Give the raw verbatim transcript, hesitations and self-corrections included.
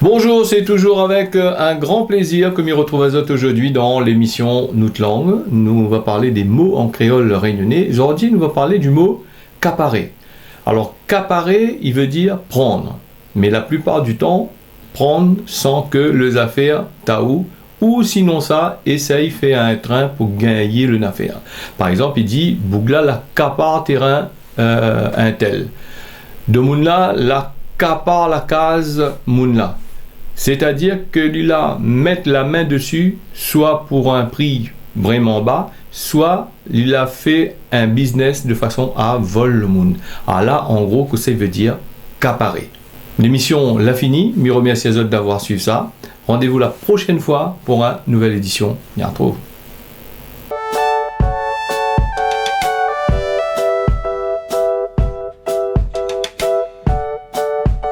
Bonjour, c'est toujours avec, euh, un grand plaisir que mi retrouv azot aujourd'hui dans l'émission Nout Lang. Nou va parl dé mo an kréol rényoné. Zordi, nou va parl du mo kaparé. Alor, kaparé, i vé dir prann. Mé la plipar du tan, prann san ke lé zafèr ta ou, ou sinonsa, éséy fé in trin pou gingn lé nafèr. Par égzanp, i di, boug-la la kapar térin, euh, intèl. Demoun-la la kapar la kaz moun-la. Sétadir ke li la mèt la min dési, soi pou in pri vréman ba, soi li la fé in biznis de fason a vol le moun. Ala, an gro, kosa i vé dir kaparé. Lémisyon la fini, mi remèrsi azot d'avoir suiv sa. Randévou la proshèn foi pou in nouvèl édisyon. Ni artrouv.